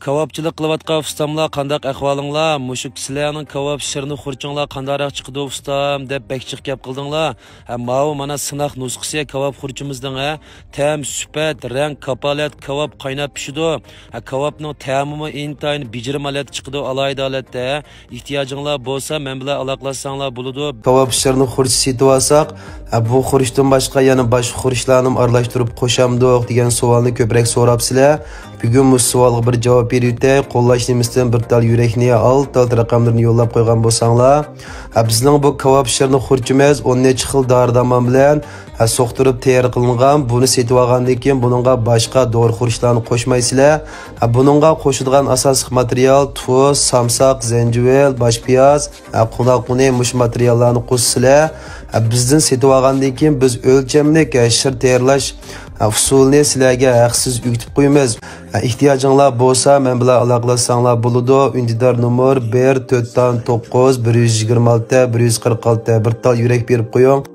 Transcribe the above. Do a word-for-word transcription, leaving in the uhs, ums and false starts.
كاۋاپچىلىق قىلىۋاتقان ئۇستاملار، قانداق ئەھۋالىڭلار؟ مۇشۇ سىلەرنىڭ كاۋاپ شىرنى خۇرچۇڭلار قانداقراق چىقىدۇ ئۇستام دەپ بەك جىق گەپ قىلدىڭلار. ھە، ماۋۇ مانا سىناق نۇسخىسى كاۋاپ خۇرچىمىزنىڭ، ھە، تەم، سۈپەت، رەڭ، كاپالەت، كاۋاپ قايناپ پىشىدۇ. ھە، كاۋاپنىڭ تەمىمۇ ئىنتايىن بېجىرىم ھالەتتە چىقىدۇ، ئالاھىدە ھالەتتە. ئېھتىياجىڭلار بولسا، مەن بىلەن ئالاقىلەشسەڭلار بولىدۇ. كاۋاپ شىرنى خۇرچ سېتىۋالساق، ھە، بۇ خۇرچتىن باشقا يەنە باشقا خۇرچلارنىمۇ ئارىلاشتۇرۇپ قوشامدۇق دېگەن سوئالنى كۆپرەك سوراپسىلەر. بۈگۈن مۇشۇ سوئالغا بىر جاۋاب بېرىۋېتەي. قوللاش نېمىسىدىن بىر تال يۈرەكنى، ئالتە تال رەقەملىرىنى يوللاپ قويغان بولساڭلار. ھە، بىزنىڭ بۇ كاۋاپ شىرنى خۇرچىمىز ئون نەچچە خىل دارى-دەرمان بىلەن، ھە، سوقتۇرۇپ تەييار قىلىنغان. بۇنى سېتىۋالغاندىن كېيىن بۇنىڭغا باشقا دورا خۇرۇچلارنى قوشمايسىلەر. ھە، بۇنىڭغا قوشىدىغان ئاساسلىق ماتېرىيال تۇز، سامساق، زەنجىۋىل، باش پىياز، ھە، قوناق ئۇنى، مۇشۇ ماتېرىياللارنى قوشسىلەر. ھە، بىزدىن سېتىۋالغاندىن كېيىن بىز ئۆلچەملىك، ھە، شىر تەييارلاش، ھە، ئۇسۇلىنى سىلەرگە ھەقسىز ئۆگىتىپ قويىمىز. ھە، ئېھتىياجىڭلار بولسا، مەن بىلەن ئالاقىلەشسەڭلار بولىدۇ. ئۈندىدار نومۇر بىر تۆت توققۇز بىر يۈز يىگىرمە ئالتە بىر يۈز قىرىق ئالتە. بىر تال يۈرەك بېرىپ قويۇڭ.